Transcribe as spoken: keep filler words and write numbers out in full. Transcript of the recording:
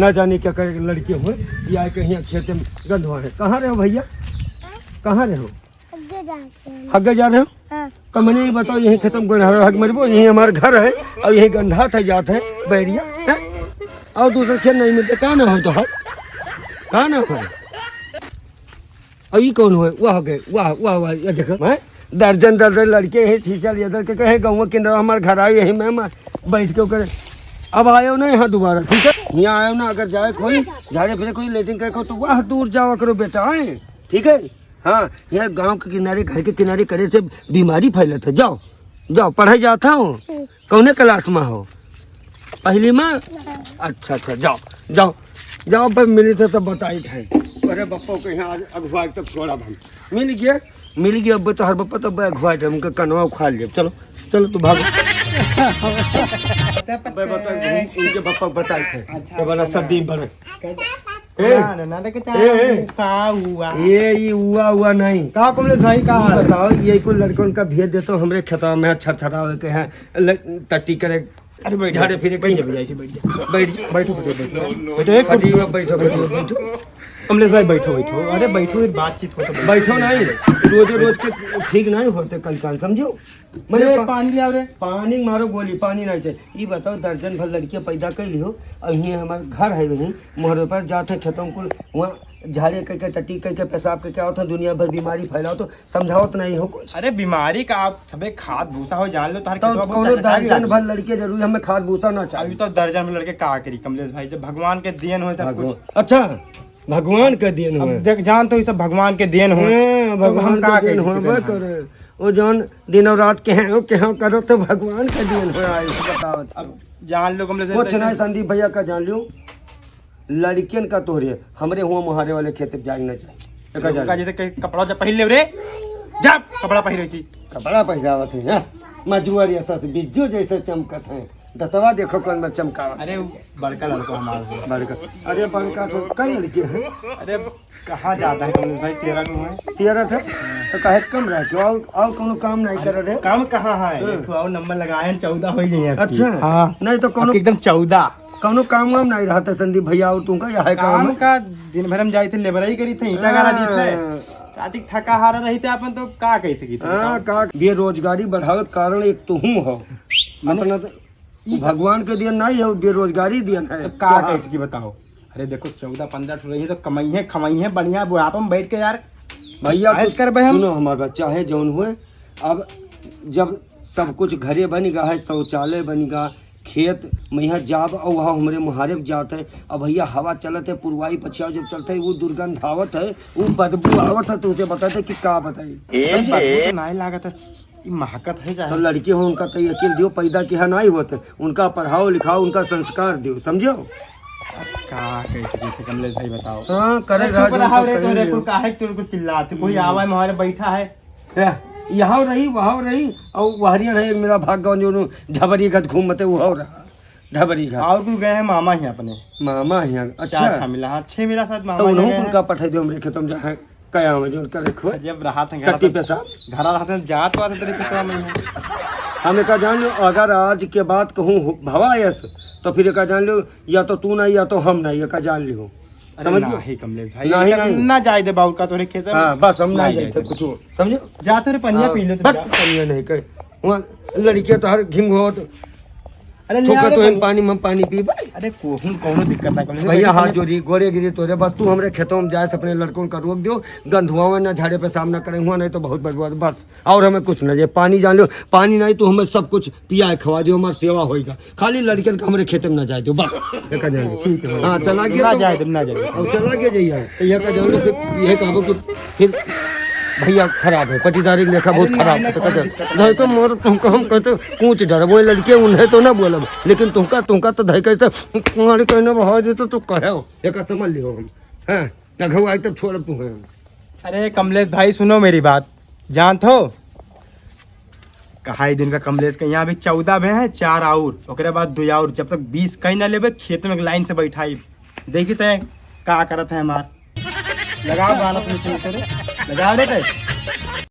ना जाने क्या करे लड़के हुए, ये आए कहीं खेते में गंधवा है। कहाँ रहे हो भैया? कहाँ रहे हो? हग्गे जाते हैं। हग्गे जा रहे हो? हाँ। तो मने ये बताओ, यही खेते में गोड़ हग मरबो, यही हमार घर है, और यही गंधा था जात है बैरिया, हैं? और दूसरे खेत नहीं मिलते, कहाँ ना हो तो है? कहाँ ना हो? अब ई कौन हुए? वाह हो गए, वाह, वाह, वाह, ये देखो, हैं? दर्जन, दर्जन लड़के हैं, छीछल ये दर के कहे, "गौवा किनारा हमार घर आयो, यही में हम बैठ के करे।" अब आयो ना यहाँ दोबारा, ठीक है? यहाँ आयो ना, अगर जाए कोई, झाड़े फिरे कोई, लेटरिन करे को, तो वह दूर जावा करो बेटा, हैं? ठीक है? हाँ, यहाँ गाँव के किनारे, घर के किनारे करे से बीमारी फैलत है। जाओ, जाओ, पढ़े जाता हो? कौने क्लास में हो? पहली में? अच्छा, अच्छा, जाओ, जाओ, जाओ, पर मिली थे तब बताई थे। अरे बप्पो के यहाँ आज अगुवाई तब छोड़ा हम। मिल गया, मिल गया, अब तो हर बप्पा तब अगुवाई थे, उनका कनवा उखाड़ लिया। चलो, चलो, तू भागो। बे बता, उनके बप्पा बताई थे। अच्छा, तो बड़ा अच्छा। सब दिन बने। ए, ना, ना, ना, ना, ए, ए। का हुआ? ये, ये हुआ, हुआ नहीं। का कमलेश भाई, का ये हाल? बताओ, ये कुल लड़कन का भेज देतो हमरे खेतवा में छरछरावे के हैं, ल-, टट्टी करे, अरे बैठ झाड़े जा, फिरे बैठ जा, कहीं। बैठ जा, बैठ जा। बैठ जा। बैठो, बैठो, बैठो। बैठो, एक फटी में बैठो, बैठो, बैठो। कमलेश भाई, बैठो, बैठो। अरे बैठो, एक बातचीत हो तो बैठो। बैठो नहीं, रोज रोज के ठीक नहीं होते कल काल, समझो? मने अरे पा-, पानी ले आओ रे। पानी मारो गोली, पानी नहीं चाहिए। ई बताओ, दर्जन भर लड़कियां पैदा कर लियो, और ये हमार घर है वहीं, मोहरे पर जाते खेतों कुल, वहाँ झाड़े कह के, टट्टी कह के, पेशाब कह के आवत हो, दुनिया भर बीमारी फैलाओ, तो समझावत नहीं हो कुछ। अरे बीमारी का, आप सबे खाद भूसा हो, जान लो, तार तो खेतवा बहुत कौनो चटचटा दर्जन लगी। भर लड़के जरूरी, हमें खाद भूसा ना चाहिए। अभी तो दर्जन भर लड़के का करी कमलेश भाई, जब भगवान के देन हो सब भगवान, कुछ। अच्छा, भगवान के देन अब हुए। देख, जान तो ये सब भगवान के देन हुए। हाँ, तो हम भगवान का के देन कह हुए, सकते हैं? बस करे। वो जौन दिनों रात के हैं, वो के हैं करो तो भगवान के देन हुए, आई से बताओ। अब जान लो कमलेश कुछ भाई। नहीं, संदीप भैया का जान लो। लड़कियन का तोहरे, हमरे हुआ मुहारे वाले खेत जाए ना चाहिए। एका जान उनका लो। जैसे कहीं कपड़ा जब पहन ले रे, जा कपड़ा पहन रही थी। कपड़ा पहनावत है, हाँ? मजुआरी ऐसा से बिज्जू जैसे चमकत है। दतवा देखो कौन में चमकावत। अरे, वो बड़का लड़का हमारा है। बड़का। अरे, बड़का तो कई लड़के हैं। अरे, कहाँ ज्यादा है कमलेश भाई, तेरह को है। तेरह ठे? तो काहे कम रह के? और, और कोनो काम नहीं कर रहे? काम कहाँ है? हाँ। एक ठो और नंबर लगाए हैं, चौदह हो ही गई है आपकी। अच्छा। हाँ। नहीं तो कोनो आपकी एकदम चौदह। कोनो काम वाम नहीं रहता संदीप भैया, और तुमका यह है काम काम है? का दिन भर हम जाए थे, लेबराई करी थे, ईंटा गाड़ा दी थे। हाँ। रात के थका हारा रही थे अपन, तो का कह सकी थे, हाँ, बताओ? का बेरोजगारी बढ़ावे के कारण एक तो हूँ हो। माने अतना तो ई भगवान के दियन नहीं है, बेरोजगारी दियन है। तो का कह सकी बताओ? अरे देखो, चौदह पन्द्रह ठो रही तो कमाई है, खमाई है बढ़िया, बुढ़ापा में बैठ के यार भैया, ऐश कुछ करबे हम। सुनो हमार बात, चाहे जौन हुए, अब जब सब कुछ घरे बन गा है, शौचालय बन गा, खेत में यहाँ जाब और वहाँ हमरे मुहारे जात है। अब भैया, हवा चलत है, पुरवाई पछियाव जब चलत है, वो दुर्गंध आवत है, वो बदबू आवत है, तो उसे बताते कि का बताई। ए समझे? बदबू तो नाहीं लागत है, ई महकत है तो जाए। लड़की हो, उनका तो ये अकिल दियो, पैदा किहा नाहीं होत, उनका पढ़ाओ लिखाओ, उनका संस्कार दियो, समझो? अब का कैसे कैसे कमलेश भाई बताओ? हाँ, करे अरे चुप रहा रे, तो तोरे रे। कुल काहे तोरे कुल चिल्लात है? कोई हम्म। आवा है, हमारे बैठा है। ए, यहाँ रही, वहाँ रही, और वहरिया रही, मेरा भाग गवन जो ढबरी घाट घूमते, वो रहा, ढबरी घाट। और कुल गए हैं मामा ही अपने। मामा ही, अच्छा। चार छह मिला, हाँ, छह मिला शायद मामा तो ही उन्हों गए कुल हैं। का पठाई दियो हमरे खेतम जहाँ कया में जो उनका रखो। जब रहा था घर टट्टी पे साहब। घर रहा था, जात वात तेरे खेतवा में ही। हमें का जान लो, अगर आज के बाद कहूँ हो-, भवा यस, तो फिर का जान लो, या तो तू नहीं, या तो हम नहीं, ये का जान लियो। अरे समझ गए? नाही कमलेश भाई, नाही, ये नहीं। ना जाए दे बाउर का तोरे खेत में। हाँ, बस हम ना ना जाए जाए थे दे। कुछ, समझो? जा तोरे पनिया हाँ, पी ले, तू बस जा। पनिया नहीं कहे। वहाँ लड़कियाँ तो हर घिम होत। अरे ले थोका आ रे तो हम पनिया। पानी में पानी पी भाई। अरे कोहुन कौनो दिक्कत ना कमलेश भाई, भैया हाथ पनिया जोड़ी, गोड़े गिरी तोरे, बस तू हमरे खेतों में जाए, अपने लड़कों का रोक दियो, गंधुआवे ना, झाड़े पे सामना करे हुआ, नहीं तो बहुत बर्बाद, बस। और हमें कुछ ना, ये पानी जान लो, पानी नहीं तो हमें सब कुछ पिया खवा दियो, हमार सेवा होइगा। खाली लड़कन के हमरे खेते में ना जाए दो, बस। ये का जाने। ठीक है। हाँ, चला गया ना तो जाए दे, ना जाए दे। अब चला गया जाइए। तो ये का जाने, फिर ये कहबो कि फिर भैया खराब है, पटीदारी लेखा बहुत अरे खराब नहीं, है। तो नहीं, कहते, कोई दिक्कत नहीं। धर तो मोर तुमको हम कहते कूच डर, वो लड़के उन्हें तो ना बोलब, लेकिन तुमका, तुमका तो धर कैसे तुम्हारे कहने बहा देते तो कहे हो, ये का समझ लियो हम। हाँ, ना घर आई तब छोड़ब तू है। अरे कमलेश भाई, सुनो मेरी बात, जानत हो, कहा ई दिन का कमलेश के यहाँ अभी चौदह भे हैं, चार और, ओकरे बाद दो और, जब तक बीस कहीं ना लेबे, खेत में लाइन से बैठाई। देखी तय का करत है हमार। लगाओ गाना तुम सुन करे, लगाओ रे तय।